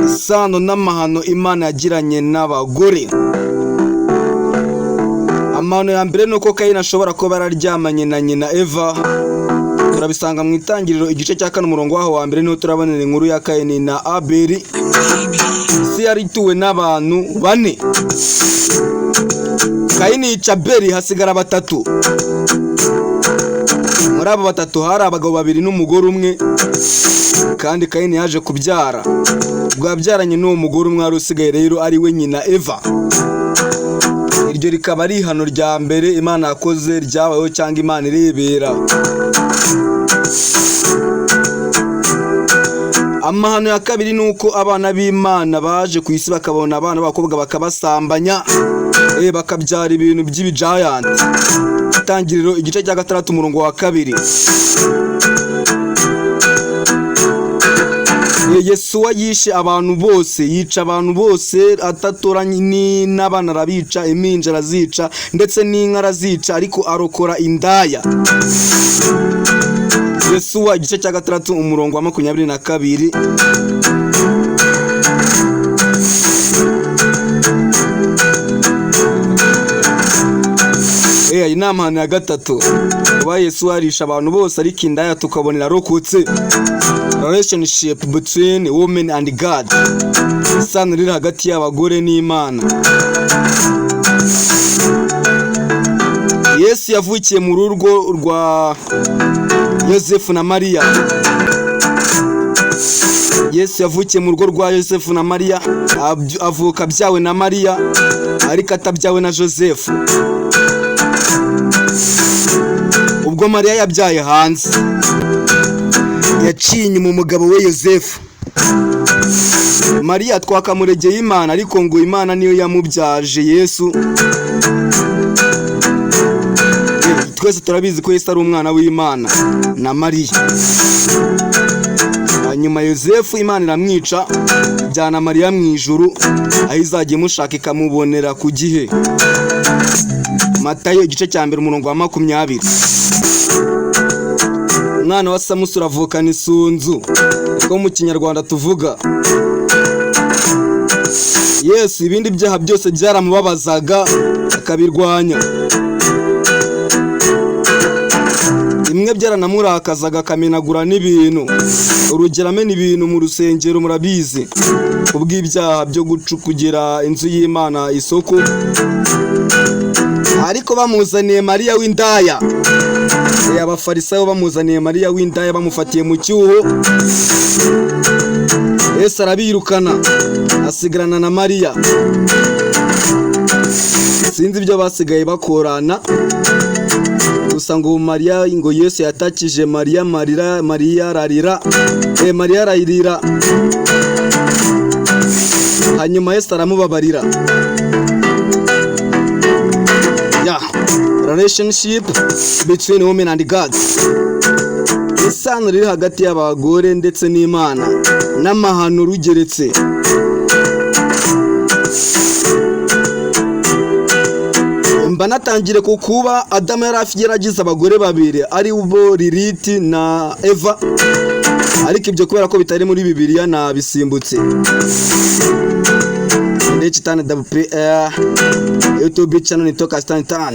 Isano n'amahano Imana yagiranye n'abagore. Amahano ya mbere ni uko Kayini ashobora kuba yararyamanye na nyina Eva. Turabisanga mu Itangiriro igice cya 4 umurongo waho wa mbere, niho turabonera inkuru ya Kayini na Abeli. Isi yari ituwe n'abantu bane. Kayini yica Abeli, hasigara batatu. Muri abo batatu hari abagabo babiri n'umugore umwe, kandi Kayini yaje kubyara. Ubwo yabyaranye n'uwo mugore umwe wari usigaye rero ari we nyina Eva. Iryo rikaba ari ihano rya mbere Imana yakoze ryabayeho cyangwa Imana irebera. Amahano ya kabiri ni uko abana b'Imana baje ku isi bakabona abana b'abakobwa bakabasambanya, bakabyara ibintu by'ibijayanti. Itangiriro igice cya 6 umurongo wa 2. Yesuwa yishe abantu bose, yica abantu bose atatoranye n'abana arabica, impinja arazica, ndetse n'inka arazica, ariko arokora indaya. Yesuwa igice cya 6 umurongo wa 22. Iyi ni amahano ya gatatu. Kuba Yesu yarisha abantu bose ariko indaya tukabonera arokotse. Relationship between women and God. Isano riri hagati y'abagore n'Imana. Yesu yavukiye mu rugo rwa Yosefu na Mariya. Yesu yavukiye mu rugo rwa Yosefu na Mariya, avuka abyawe na Mariya ariko atabyawe na Josefu. Ubwo Mariya yabyaye hanze, yaciye inyuma umugabo we Yosefu. Mariya twakamuregeye Imana, ariko ngo Imana niyo yamubyaje Yesu. Twese turabizi ko Yesu ari umwana w'Imana na Mariya. Hanyuma Yosefu Imana iramwica, jyana Mariya mu ijuru, aho izajya imushaka ikamubonera ku gihe. Matayo igice cya 1 umurongo wa 20. Umwana wa Samusuri avukana isunzu, niko mu Kinyarwanda tuvuga. Yesu ibindi byaha byose byaramubabazaga akabirwanya. Bimwe byaranamurakazaga akamenagura n'ibintu. Urugero amena ibintu mu rusengero murabizi, kubw'ibyaha byo gucukugira inzu y'Imana isoko. Ariko bamuzaniye Mariya w'indaya. Abafarisayo bamuzaniye Mariya w'indaya bamufatiye mu cyuho. Yesu arabirukana asigarana na Mariya. Sinzi ibyo basigaye bakorana, gusa ngo Mariya, ngo Yesu yatakije Mariya, Mariya ararira, Mariya ararira. Hanyuma Yesu aramubabarira. Relationship between women and God. Isano riri hagati y'abagore ndetse n'Imana n'amahano rugeretse. Mba natangire ku kuba Adamu yari yaragize abagore babiri ari bo Lilith na Eva, ariko ibyo kubera ko bitari muri Bibiliya nabisimbutse. Ndetse WPR YouTube channel ni Toka Stan Tan.